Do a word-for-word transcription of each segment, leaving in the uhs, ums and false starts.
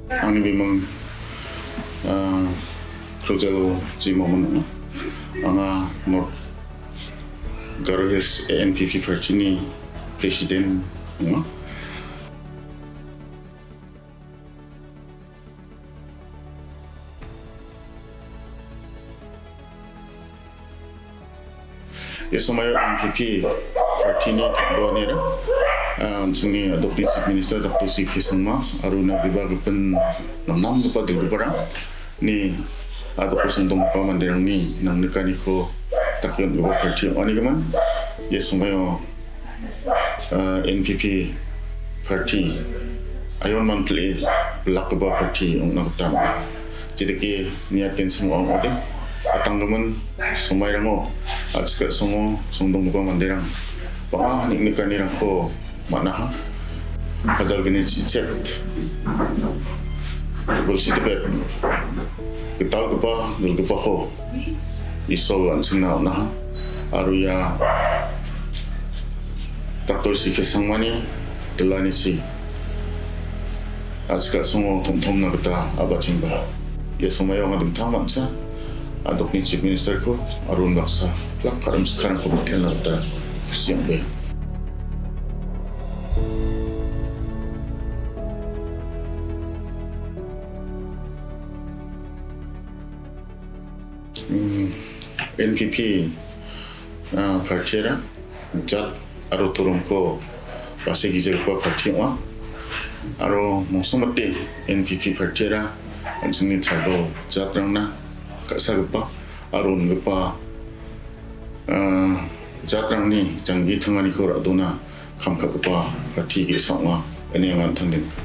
Angni bimang, ah, Krojalo Jimomon ong·a. Anga North Garo Hills A N P P party-ni president ong·a. Ia somoio N P P party-ni tangdoanira, ah, an·chingni dokni Chief Minister Doctor C K Sangma aro ina bebagipin namnamgipa dilgiparangni, ah, dokosong donggipa manderangni nangnikaniko dake on·gipa party ong·anigimin. Ia somoio ah, N P P party, ayon manpile bilakgipa party ong·na gita man·a. Jedake niatgenchim ong·ode, atanggimin somairango, a·chik a·songo songdonggipa manderang bang·a nik·nikanirangko man·aha. Pajalgni chichet, bilsi dipet, gitalgipa, dilgipako Isol an·chingna on·aha. Aro ia Doctor C K Sangmani dilanichi a·chik a·songo tom·tomna gita a·bachengba. Ia somoio anga dingtang mancha a·dokni Chief Minister-ko aro unbaksa plak ka·rim sikkarangko mitelna gita kusi ong·bea. Mm, N P P, ah, partiara jat aro toromko basegijagipa parti ong·a. Aro mongsamate N P P partiara an·chingni tribal jatrangna ka·sagipa aro on·gipa, ah, jatrangni janggi tanganiko ra·dona kam ka·gipa parti ge·sa ong·a ine anga an·tangdenga.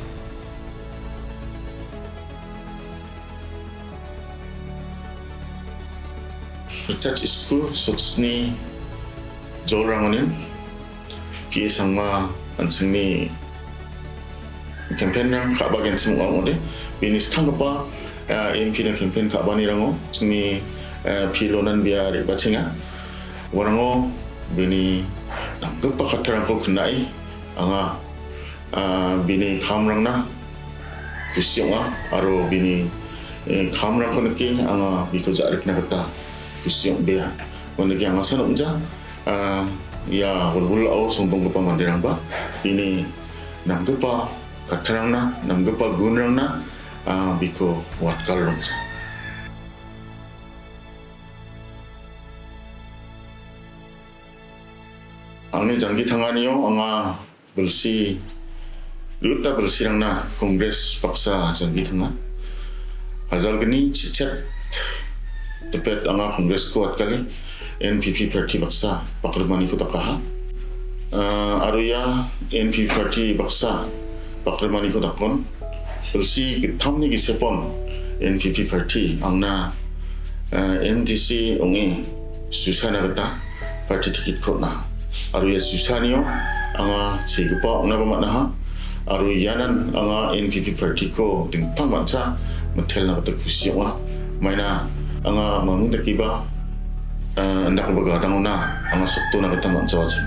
Ritchard Isku sotsni jolrangonin P A Sangma an·chingni campaign-rang ka·ba genchim ong·a ong·ode. Bini skanggipa, eh, M P-na campaign ka·banirango chingni, eh, P Lonan Bia re·bachenga. Uarango bini namgipa kattarangko knae anga, ah, bini kamrangna kusi ong·a aro bini, eh, kamrangko nike anga biko ja·rikna gita kusi ong·bea. Uandake anga san ong·ja, ah, ia wilwilao songdonggipa manderangba bini namgipa kattarangna, namgipa gunrangna, ah, biko watgal rongja. Angni janggi tanganio anga bilsi, re·uta bilsirangna Congress baksa janggi tanga. Hajalgni chichet dipet anga Congress-ko atgale N P P parti baksa bakrimaniko dakaha. Ah, aro ia N P P parti baksa bakrimaniko dakon. Bilsi gittamni gisepon N P P parti angna, eh, M D C ong·e susana gita parti ticket-ko on·a. Aro ia susanio anga chegipa ong·naba man·aha. Aro ianan anga N P P parti-ko dingtang mancha mitelna gita kusi ong·a. Maina anga mamung dakeba, eh, indakgipa gadangona anga sotona gita man·jawachim.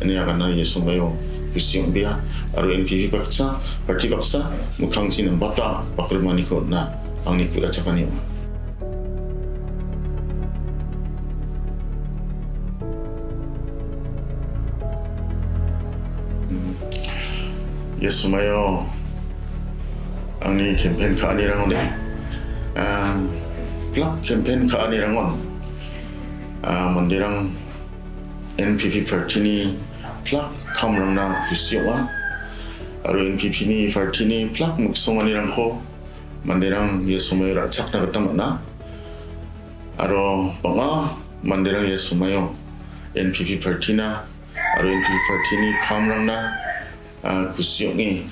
Ine agana ia somoio kusi ong·bea aro N P P baksa, parti baksa mikkangchi nambata bakrimaniko on·na angni ku·rachakani ong·a. Ia somoio angni campaign ka·anirangode, ah, plak campaign ka·anirangon, ah, manderang N P P parti-ni plak kamrangna kusi ong·a. Aro N P P-ni parti-ni plak miksonganirangko manderang ia somoio ra·chakna gita man·a. Aro bang·a manderang ia somoio N P P parti-na aro N P P parti-ni kamrangna, ah, kusi ong·e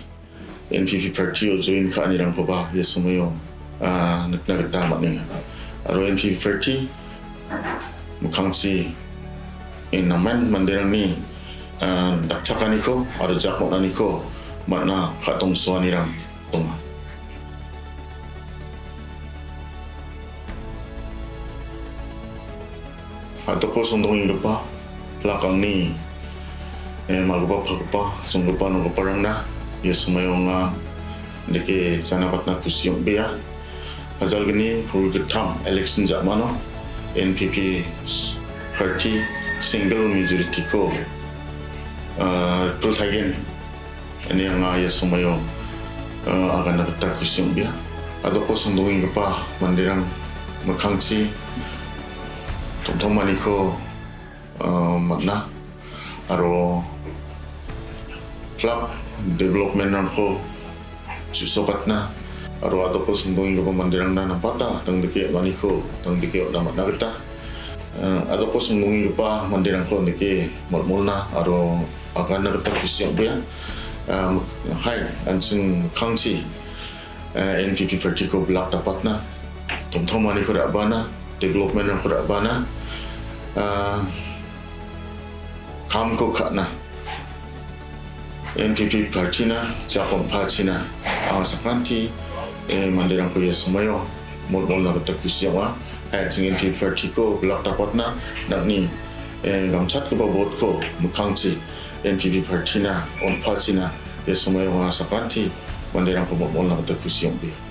N P P parti-o join ka·anirangkoba ia somoio, ah, nikna gita man·enga. Aro N P P parti mikkangchi, eh, namen manderangni, ah, dakchakaniko aro jak on·aniko man·a ka·tongsoanirang donga. A·doko songdongenggipa plak angni, eh, ma·gipa, pakgipa, songgipa, nonggiparangna ia somoio anga Indake janabatna kusi ong·bea. Hajalgni kolgittam election ja·mano N P P party single majority-ko, ah, ripiltaigen ine anga ia somoio, ah, agana gita kusi ong·bea. Adoko songdongenggipa manderang mikkangchi tom·tomaniko ah, man·a aro plak development-rangko chu·sokatna aro adoko songdongenggipa manderangna nampata tangdike maniko tangdike on·a man·a gita, ah, adoko songdongenggipa manderangko nike molmolna aro agana gita kusi ong·bea. Ah, hai, an·ching mikkangchi eh, N P P party-ko bilak dapatna, tom·tomaniko ra·bana, development-rangko ra·bana, ah, kamko ka·na, N P P party-na, jak ong·pachina, anga sakranti, eh, manderangko ia somoio molmolna gita kusi ong·a. Hai an·ching N P P party-ko bilak dapatna, nang·ni, eh, gamchatgipa vote-ko mikkangchi N P P party-na on·pachina, ia somoio anga sakranti manderangko molmolna gita kusi ong·bea.